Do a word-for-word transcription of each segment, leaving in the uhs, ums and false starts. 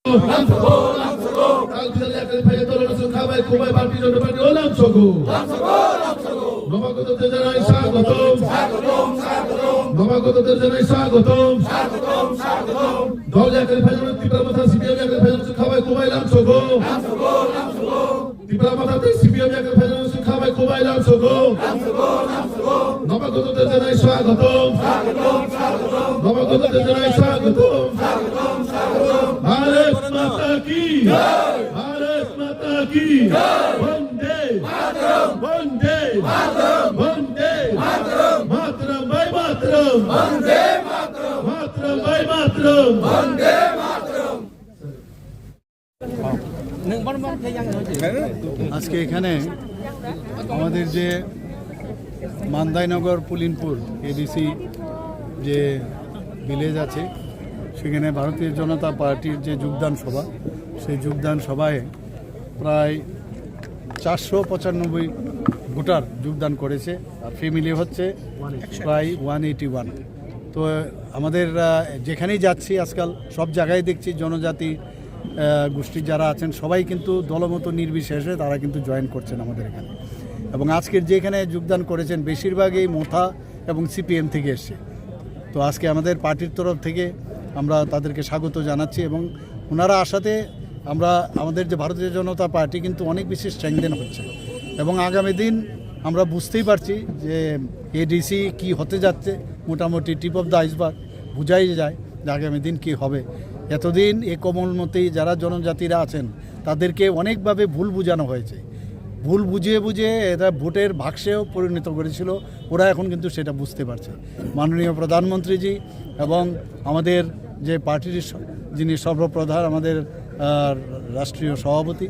Lamsogo, lamsogo. Kalkilani yakni phaiya tolona song khabai kubai Bharatiya Janata Party o lamsogo. Lamsogo, lamsogo. Nobagoto Terjanai swagotom. Swagotom, swagotom. Nobagoto Terjanai swagotom. Swagotom, swagotom. Dol yakni phaiya Tipra Motha C P M yakni phaiya song khabai kubai lamsogo. Lamsogo, lamsogo. Tipra Motha tei C P M yakni phaiya song khabai kubai lamsogo. Lamsogo, lamsogo. Nobagoto Terjanai swagotom. Swagotom, swagotom. Nobagoto Terjanai swagotom. Swagotom, swagotom. Bharat Mata ki jai. Bharat Mata ki jai. Vande Mataram. Vande Mataram. Vande Mataram. Mataram bhai mataram. Vande Mataram. Mataram bhai mataram. Vande Mataram. আজকে এখানে আমাদের যে মান্দাইনগর পুলিনপুর এডিসি যে ভিলেজ আছে, সেখানে ভারতীয় জনতা পার্টির যে যোগদান সভা, সেই যোগদান সভায় প্রায় চারশো পঁচানব্বই ভোটার যোগদান করেছে। আর ফ্যামিলি হচ্ছে প্রায় ওয়ান এইটি ওয়ান। তো আমাদের, আহ, যেখানেই যাচ্ছি আজকাল, সব জায়গায় দেখছি জনজাতি, আহ, গোষ্ঠী যারা আছেন, সবাই কিন্তু দলমত নির্বিশেষে তারা কিন্তু জয়েন করছেন আমাদের এখানে। এবং আজকের যে এখানে যোগদান করেছেন, বেশিরভাগই মোথা এবং সিপিএম থেকে এসছে। তো আজকে আমাদের পার্টির তরফ থেকে আমরা তাদেরকে স্বাগত জানাচ্ছি এবং ওনারা আসাতে আমরা, আমাদের যে ভারতীয় জনতা পার্টি কিন্তু অনেক বেশি স্ট্রেংথেন হচ্ছে এবং আগামী দিন আমরা বুঝতেই পারছি যে এডিসি কি হতে যাচ্ছে। মোটামুটি টিপ অফ দ্য আইসবার্গ, বোঝাই যায় যে আগামী দিন কি হবে। এতদিন এই কোমলমতি যারা জনজাতিরা আছেন, তাদেরকে অনেকভাবে ভুল বোঝানো হয়েছে। ভুল বুঝিয়ে বুঝিয়ে এরা ভোটের বাক্সেও পরিণত করেছিল। ওরা এখন কিন্তু সেটা বুঝতে পারছে। মাননীয় প্রধানমন্ত্রীজি এবং আমাদের যে পার্টির স-, যিনি সর্বপ্রধান, আমাদের, আহ, রাষ্ট্রীয় সভাপতি,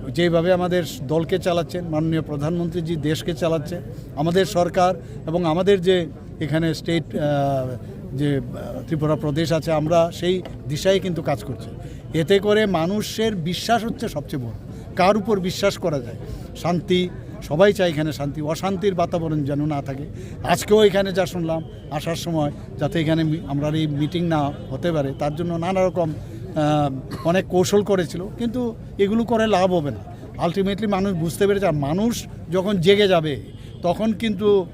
যেভাবে আমাদের দলকে চালাচ্ছেন, মাননীয় প্রধানমন্ত্রীজি দেশকে চালাচ্ছেন, আমাদের সরকার এবং আমাদের যে এখানে স্টেট, আহ, যে, আহ, ত্রিপুরা প্রদেশ আছে, আমরা সেই দিশায় কিন্তু কাজ করছি। এতে করে মানুষের বিশ্বাস হচ্ছে সবচেয়ে বড়। কার উপর বিশ্বাস করা যায়? শান্তি, সবাই চায় এখানে শান্তি, অশান্তির বাতাবরণ যেন না থাকে। আজকেও এখানে যা শুনলাম, আসার সময় যাতে এখানে মি-, আমরা এই মিটিং না হতে পারে, তার জন্য নানা রকম, আহ, অনেক কৌশল করেছিল, কিন্তু এগুলো করে লাভ হবে না। আলটিমেটলি মানুষ বুঝতে পেরেছে, আর মানুষ যখন জেগে যাবে, তখন কিন্তু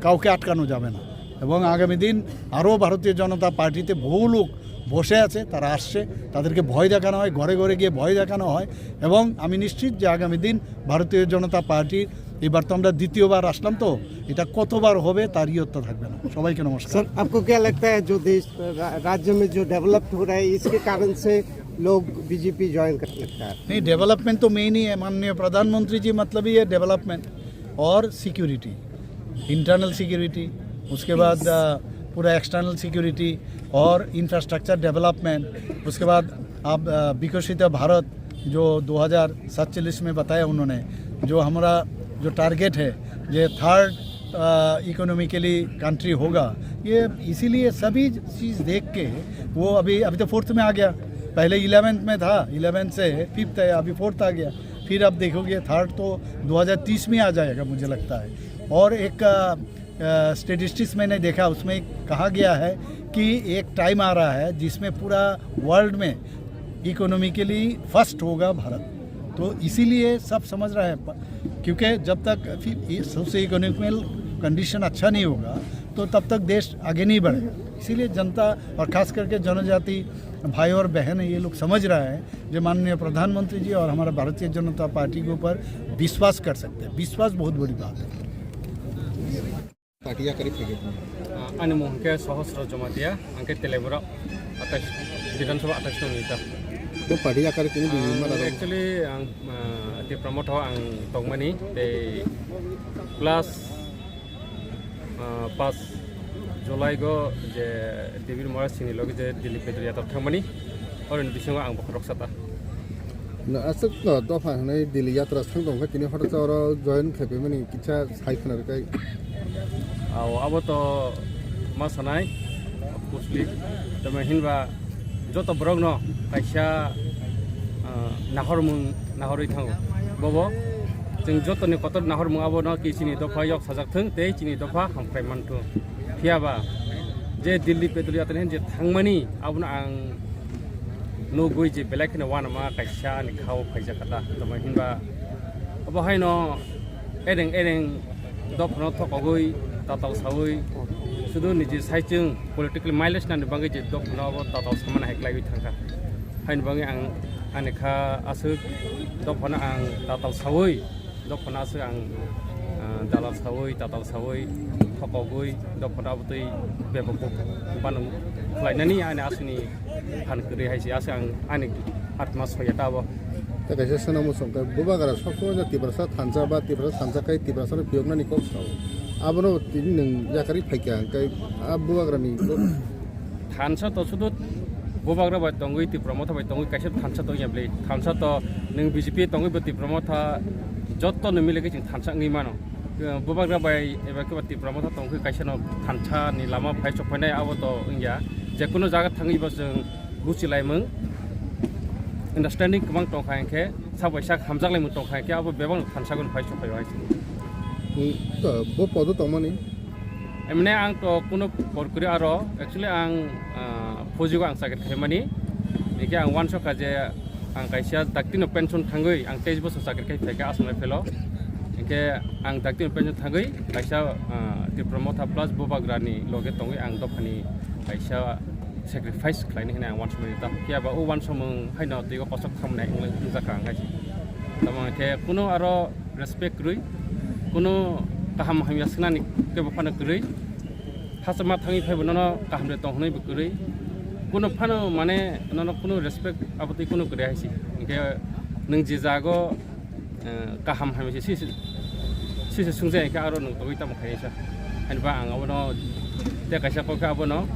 কাউকে আটকানো যাবে না। এবং আগামী দিন আরও ভারতীয় জনতা পার্টিতে বহু লোক বসে আছে, তারা আসছে, তাদেরকে ভয় দেখানো হয়, ঘরে ঘরে গিয়ে ভয় দেখানো হয়। এবং আমি নিশ্চিত যে আগামী দিন ভারতীয় জনতা পার্টির, এবার তো আমরা দ্বিতীয়বার আসলাম, তো এটা কতবার হবে তার ইয়ত্তা থাকবে না। সবাইকে নমস্কার। सर, आपको क्या लगता है जो देश, रा-, राज्य में जो डेवलप हो रहा है, इसके कारण से लोग बीजेपी ज्वाइन करने लगता है? नहीं, डेवलपमेंट तो मेन ही है। माननीय प्रधानमंत्री जी, मतलब ही है डेवलपमेंट और सिक्योरिटी, इंटरनल सिक्योरिटी, उसके बाद, अ, पूरा एक्सटर्नल सिक्योरिटी और इंफ्रास्ट्रक्चर डेवलपमेंट। उसके बाद आप, अ, विकसित भारत जो दो हज़ार सैंतालीस में बताया उन्होंने, जो हमारा जो टारगेट है, ये थर्ड, अ, इकोनॉमिकली कंट्री होगा, ये इसीलिए सभी चीज़ देख के वो अभी, अभी तो फोर्थ में आ गया, पहले इलेवेंथ में था, इलेवेंथ से फिफ्थ है, अभी फोर्थ आ गया। फिर आप देखोगे थर्ड तो दो हज़ार तीस में आ जाएगा मुझे लगता है। और एक, अ, अ, स्टैटिस्टिक्स मैंने देखा, उसमें कहा गया है कि एक टाइम आ रहा है जिसमें पूरा वर्ल्ड में इकोनॉमिकली फर्स्ट होगा भारत। तो इसीलिए सब समझ रहा है, प-, क्योंकि जब तक फिर ये सोशियो इकोनॉमिकल कंडीशन अच्छा नहीं होगा, तो तब तक देश आगे नहीं बढ़ेगा। इसीलिए जनता और खास करके जनजाति भाई और बहन ये लोग समझ रहा है जो माननीय प्रधानमंत्री जी और हमारा भारतीय जनता पार्टी के ऊपर विश्वास कर सकते हैं। विश्वास बहुत बड़ी बात है। Party yakari phege. Ah, ani mung hwnkhe Sohosro Jomatia, ang khe Telebura atais, Bidhan Sabha atais nung nita. To party yakari kini di Ang mana rok? Actually, ang, ah, Tipra Motha ang tongmani, tei plus, ah, pas July go je Debir Mora sini logi je Delhi Pedal Yatra thangmani, oroni bisingo ang bokhorok sata. No, aswk no, dopha hwnwi Delhi Yatra thang tong kha, tini hothat oro join khe phaimani kisa sai khna rwkha. Ao, abo to ma sanai, of course, tamo hinba joto borok no kaisa, ah, nahormung nahorwi thango. Bobo, chwng joto ni kotor nahormung abo no ki chini dopha yok sajak thung, tei chini dopha hamkrai man thung. Phiya ba, je Delhi Pedal Yatra hin je thangmani, abo no ang Nugwi je belai kheno uanama kaisa ani khao phaijak kha ta. Tamo hinba abo haino ereng ereng dophano thokogwi tatal sawi sudu niji saichung political mileage nani bagwi je dophano abo tatal samani hai klaiwi thangkha. Haini bagwi ang ani kha aswk dophano ang tatal sawi dophano aswk ang, ah, dalal sawi, tatal sawi, thokogwi, dophano abotwi bebok bano khlainani ani aswkni phan kwrwi hai se aswk ang ani atma soya ta abo. Tei kaisa swnamo song khe, bubagra sob somoi no Tiprasa thansa ba Tiprasa thansa khai Tiprasa no phiyoknani kok sao. Abono tini nwng yakarwi phaikha hwnkhe a bubagrani kok Thansa to sudu bubagra bai tongwi, Tipra Motha bai tongwi, kaisa thansa tongya bwle. Thansa to nwng B J P tongwi bo Tipra Motha jotto no mile khe chwng thansa wngwi mano. Bubagra bai eba khe ba Tipra Motha tongwi kaisa no thansa ni lama phai sok phainai abo to wngya. Je kuno jaga thangwi bo chwng buchi laimung understanding kwbang tong kha hwnkhe, sak bai sak hamjak laimung tong kha hwnkhe abo bebak no thansa gun phai sok phaio hai se. Hmm, to bo podo tongmani? Emne ang to kuno por kwrwi aro, actually ang, ah, phojigo ang chakri khaimani. Hingke ang uansukha je ang kaisa daktino pension thangwi ang teis bosor chakri khai phaikha Assam Rifle o. Hingke ang daktino pension thangwi kaisa, ah, Tipra Motha plus Bubagrani loge tongwi ang dophani kaisa sacrifice khlaini hinwi ang uansukmani ta. Phiya ba o uansukmung haino twigo kosok thamnai wngjakha ang hai. Tamo hingke kuno aro respect kwrwi, kuno kaham hamya swngnani kebo phano kwrwi, hachama thangwi phaibo nono kaham de tong hwnwi bo kwrwi, kuno phano mane nono kuno respect abotwi kuno kwrwi hai se. Hingke nwng je jago, eh, kaham hamya se, se, se, se swngjak hingke aro nwng togwi tamo khaisa. Haini ba ang abono tei kaisa kok khe abono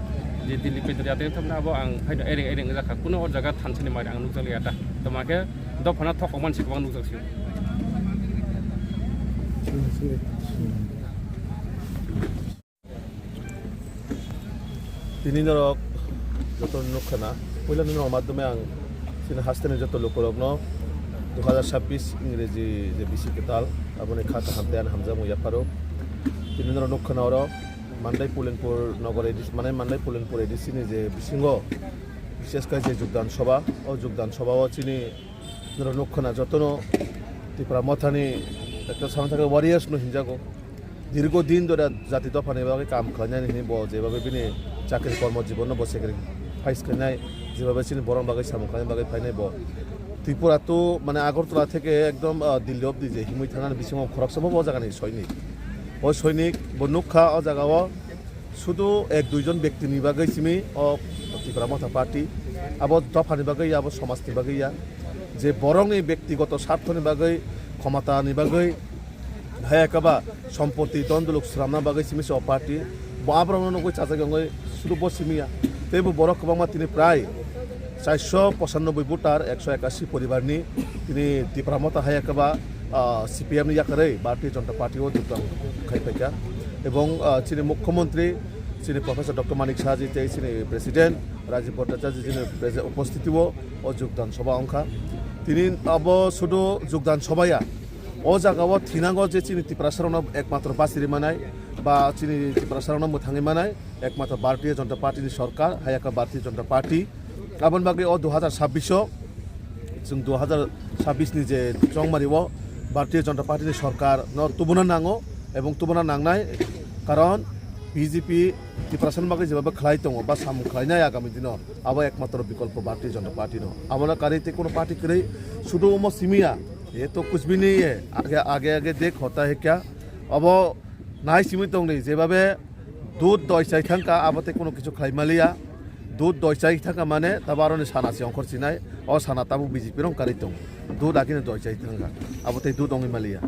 je Delhi Petro Yatra wngthokno abo ang haino ereng ereng wngjakha, kuno o jaga thansani mari ang nukjakliya ta. Tamo khe dophano thokok mansi kwbang nukjak sio. Tini norok joto nukha na, puila ni norok madhyome ang chini hasteni joto lukurokno dui hazar sabbish ingreji je bisi kwtal aboni kha kaham tei ani hamjakmung yapharo. Tini norok nukha na oro Mandai Pulinpur Nogor A D C, mane Mandai Pulinpur A D C ni je bisingo bishesh khe je Jogdan Sabha, o Jogdan Sabha o chini norok nukha na jotono Tipra Mothani ekta sana thangkhe warriors no hinjago. Dirgo din dhore jati dophani bagwi kam khlainani hinwi bo jebhabe bini chakri kormo jibonno bo sacrifice khlainai, jebhabe chini borokni bagwi samung khlainani bagwi phainai bo. Tripura to mane Agartala theke ekdom, ah, Delhi obdi je himwi thangnani bisingo khoroksabo bo jagani soinik. O soinik bo nukha o jagao sudu ek duijon bektini bagwi simi o Tipra Motha Party, abo dophani bagwi ya, abo somajni bagwi ya, je borokni bektigoto sarthoni bagwi, khomatani bagwi, hai ekaba sompoti dondoluk swnamna bagwi simi se o party, bo aborokno nugwi chajak wngwi sudu bo simi ya. Tei bo borok kwbangma tini prai chairso pochannobboi voter, ekso ekasi poribarni tini Tipra Motha hai ekaba, ah, C P M ni yakarwi Bharatiya Janata Party o jogdan khai phaikha. Ebong, ah, chini Mukhyamantri, chini Professor Doctor Manik Saha ji tei chini President Rajiv Bhattacharya ji chini prese-, upostitio o jogdan sabha wngkha. Tini abo sudu jogdan sabha ya. O jaga o thinango je chini Tiprasarokno ekmatro bachiri manai ba chini Tiprasarokno mwthangwi manai ekmatro Bharatiya Janata Party ni sorkar, hai ekha Bharatiya Janata Party. Aboni bagwi o dui hazar sabbish o, chwng dui hazar sabbish ni je chongmari o Bharatiya Janata Party ni sorkar no tubuna nango ebong tubuna nangnai, karon B J P Tiprasani bagwi jeba khlai tongo ba samung khlainai agami dino, abo ekmatro bikolpo Bharatiya Janata Party no. Abono karwi tei kono party kwrwi sudu omo simiya, ye to kuch bhi nahi hai, age, age, age dekh hota hai kya, abo nai simi tongdi, jebabe dud doi chai thangkha, abo tei kono kichu khlai maliya. Dud doi chai thangkha mane tabo aroni sana se ongkhor sinai, o sana tabuk B J P rong karwi tong. Dud agini doi chai thangkha, abo tei dud ongwi maliya.